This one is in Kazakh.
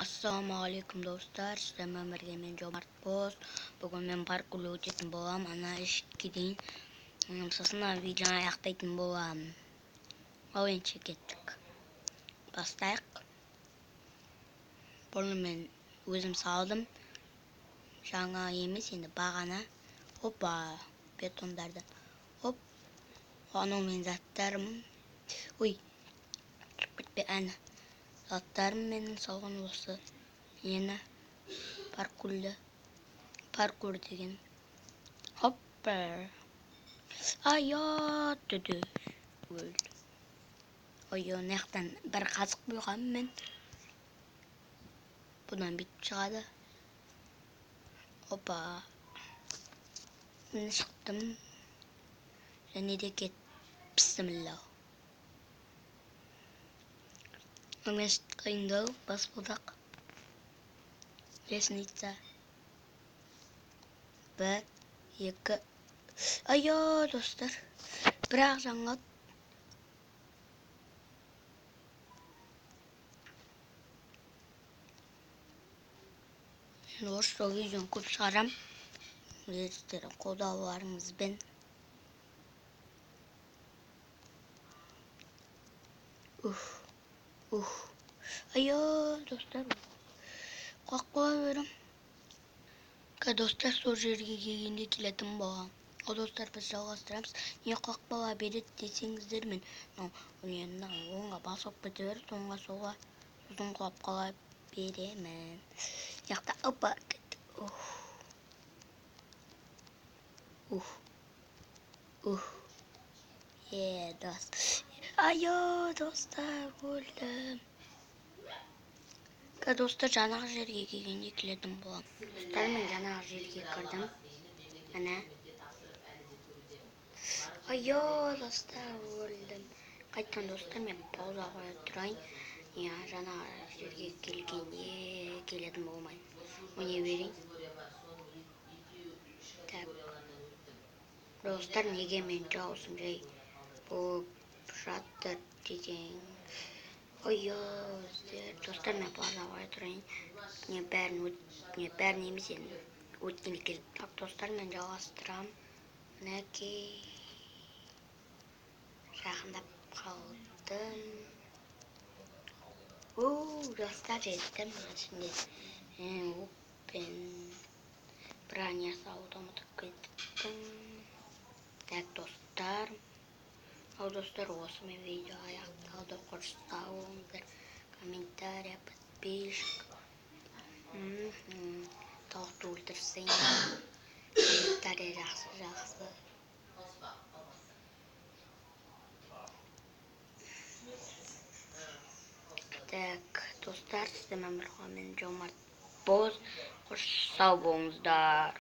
Ассалаумағалейкум, достар! Сіздермен бірге мен, Жомарт Бос. Бүгін мен паркур өтетін боламын, ана үшке дейін. Сосын видеоны аяқтайтын боламын. Ал ендеше кеттік. Бастайық. Бұны мен өзім салдым. Жаңа емес енді, бағана. Опа, бетондардан. Оп. Анау менің заттарым. Ой, түсіп кетпе, әні. Заттарым менің салған осы нені, паркурлі, паркур деген. Хоппа, ая, төде өлді. Ой, мына жақтан бір қазық қойғанмын мен, бұдан бүйтіп шығады. Опа, міне, шықтым. Және де кет, бісміллә. Мен қиындау баспалдақ, лестница. Бір, екі, айо, достар, бір-ақ жан қалды. Мен орысша видеоны көп шығарам, сіздердің қолдауларыңызбен. Уф, ух, айо, достар, құлап қоя берем. Достар, сол жерге келгенде келетін боламын. Ал, достар, біз жалғастырамыз. Не құлап қала береді десеңіздер, мен мынау оңға басып кете береді, оңға, солға, сосын құлап қала беремін. Мына жақта, опа, ух, ух, ух, е, дос, айо, достар, өлдім. Достар, жаңағы жерге келгенде келетін боламын. Достар, мен жаңағы жерге кірдім, міне. Айо, достар, өлдім қайтадан. Достар, мен пауза қоя тұрайын. Иә, жаңағы жерге келгенде келетін болмаймын, ойнай берейін. Так, достар, неге мен дауысым жай болып жатыр десең, ой, достар, мен пауза қоя тұрайын. Не бәрін, не бәрін емес енді, өткенде келіп. Так, достар, мен жалғастырамын. Мінекей, жақындап қалдым. О, достар, жеттім. Ішінде лукпен броня салуды ұмытып кеттім. Так, достар, ал, достар, осымен видео аяқталды. Қош, сау болыңыздар. Комментарий, подписчик, тауықты өлтірсең, комментарий жақсы, жақсы. Так, достар, сіздермен бірге мен, Жомарт Боз. Қош, сау болыңыздар.